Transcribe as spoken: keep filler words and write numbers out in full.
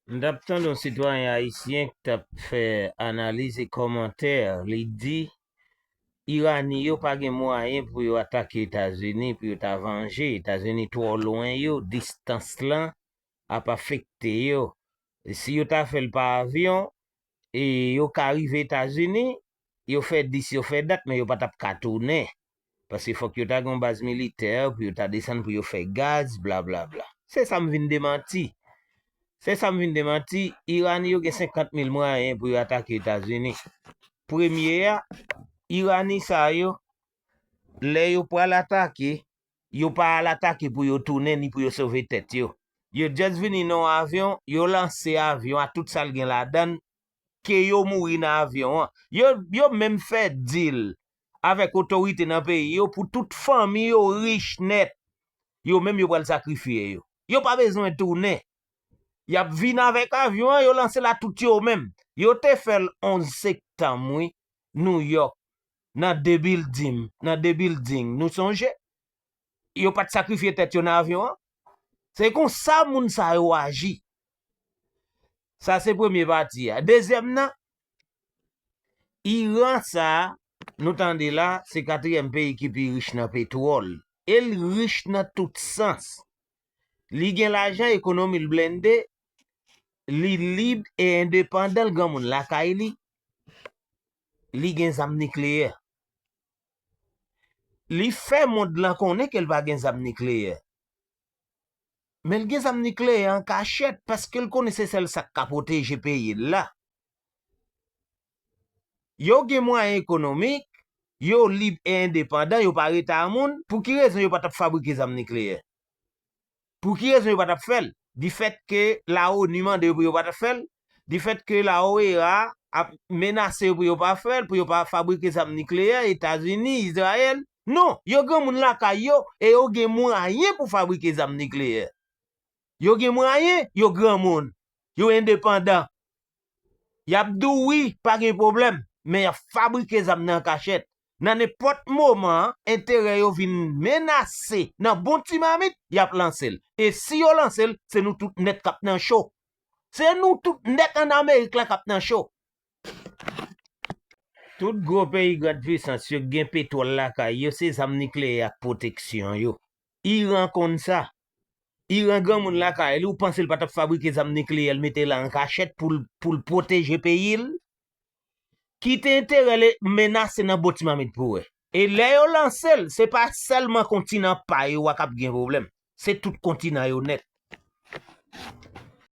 M t ap tande yon sitwayen ayisyen k t ap fè analiz e kòmantè. Li di, Irani yo pa gen mwayen pou yo atake Etazini, pou yo ta vanje. Etazini twò lwen yo, distans lan ap afekte yo. Si yo ta fè l pa avyon, e yo ka rive Etazini, yo fè dis, yo fè dat, men yo pa t ap ka tounen. Paske fòk yo ta gen yon baz militè pou yo ta desann pou yo fè gaz, blablabla. Se sa m vin demanti. Se sa m vin demanti. Irani yo gen senkant mil mwayen pou yo atake Etazini. Premye a, Irani sa yo, lè yo pral atake, yo pa al atake pou yo tounen ni pou yo sove tèt yo. Yo just vini nan yon avyon, yo lanse avyon a tout sa l gen ladan l, ke yo mouri nan avyon an. Yo, yo menm fè dil avèk otorite nan peyi yo pou tout fanmi yo rich nèt. Yo menm yo pral sakrifye yo. Yo pa bezwen tounen. Y ap vin avèk avyon an, yo lanse l a tout yo menm. Yo te fè l onz septanm, wi, New York, nan de bilding, nan de bilding, nou sonje? Yo pa t sakrifye tèt yo nan avyon an? Se konsa moun sa yo aji. Sa se premye pati a. Dezyèm nan, Iran sa a, nou tande la, se katriyèm peyi ki pi rich nan petwòl. E l rich nan tout sans. Li gen lajan, ekonomi l blende, li lib e endepandan, l granmoun lakay li, li gen zam nikleyè. Li fè mond lan konnen ke l pa gen zam nikleyè. Men l gen zam nikleyè an kachèt paske l konnen se sèl sa k ka pwoteje peyi l la. Yo gen mwayen ekonomik, yo lib e endepandan, yo pa rete a moun. Pou ki rezon yo pa t ap fabrike zam nikleyè? Pou ki rezon yo pa t ap fè l? Difèt ke laoni mande yo pou yo pa t ap fè l? Difèt ke laoea ap menase yo pou yo pa fè l, pou yo pa fabrike zam nikleyè, Etazini, Izrayèl? Non, yo granmoun lakay yo e yo gen mwayen pou fabrike zam nikleyè. Yo gen mwayen, yo granmoun, yo endepandan. Y ap di w wi, pa gen pwoblèm, men y ap fabrike zam nan an kachèt. Nan nenpòt moman, enterè yo vin menase nan bon ti mamit, y ap lanse l. E si yo lanse l, se nou tout nèt k ap nan cho. Se nou tout nèt ann Amerik la k ap nan cho. Tout gwo peyi grand pwisans yo k gen petwòl lakay yo, se zam nikleyè ak pwoteksyon yo. Iran konn sa. Iran granmoun lakay li, ou panse l pa t ap fabrike zam nikleyè l mete la an kachèt pou l, pou l pwoteje peyi l? Ki te enterè l menase nan bon ti mamit pou wè. E lè yo lanse l, se pa sèlman kontinan pa yo a k ap gen pwoblèm. Se tout kontinan yo nèt.